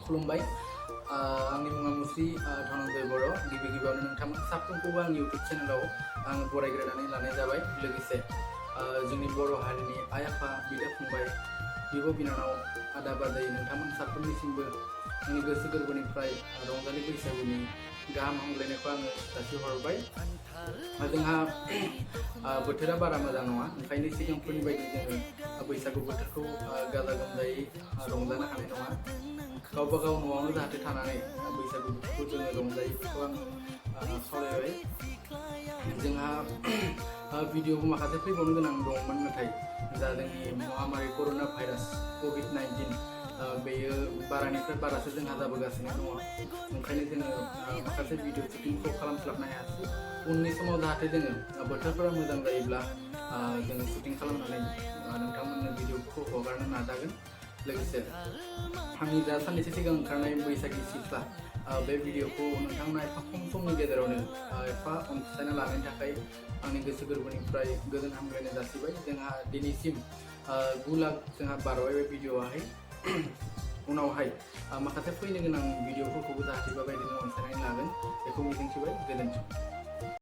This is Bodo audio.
खुलुमबाय आंनि मुङा मुस्रि धनन्जय बर' गिबि गिबियावनो नोंथांमोन साफ्रोमखौबो आंनि इउटुब चेनेलाव आं बरायग्रोनानै लानाय जाबाय। लोगोसे जोंनि बर' हारिनि आइ आफा बिदा फंबाय बिब' बिनानाव आदा बाजै नोंथांमोन साफ्रोमनिसिमबो आंनि गोसो गोरबोनिफ्राय रंजालि बैसागुनि गाहाम हामलायनायखौ आङो जासिहरबाय। जोंहा बोथोरा बारा मोजां नङा, ओंखायनो सिगांफोरनि बायदि जोङो बैसागु बोथोरखौ गाजा गोमजायै रंजानो हानाय नङा। गावबा गाव न'आवनो जाहाथे थानानै बैसागु बोथोरखौ जोङो रंजायो बेखौ आं खावलायबाय। जोंहा भिडिअबो माखासे फैबावनो गोनां दंमोन, नाथाय जा जोंनि महामारि कर'ना भाइरास COVID-19 बेयो बारानिफ्राय बारासो जोंहा जाबोगासिनो दङ। ओंखायनो जोङो माखासे भिडिअ शुटिंखौ खालामस्लाबनो हायासै। उननि समाव जाहाथे जोङो बोथोरफोरा मोजां जायोब्ला जोङो शुटिं खालामनानै नोंथांमोननो भिडिअखौ हगारनो नाजागोन। लोगोसे आंनि जा साननैसो सिगां ओंखारनाय बैसागि सिख्ला बे भिडिअखौ नोंथांमोना एफा खम समनि गेजेरावनो एफा अनसायना लानायनि थाखाय आंनि गोसो गोरबोनिफ्राय गोजोन हामलायनाय जासिबाय। जोंहा दिनैसिम 9 लाख जोंहा बारबाय बे भिडिअआहाय। उनावहाय माखासे फैनो गोनां भिडिअफोरखौबो जाहाथे बेबायदिनो अनसायनानै लागोन बेखौ मिजिंथिबाय। गोजोन्थों।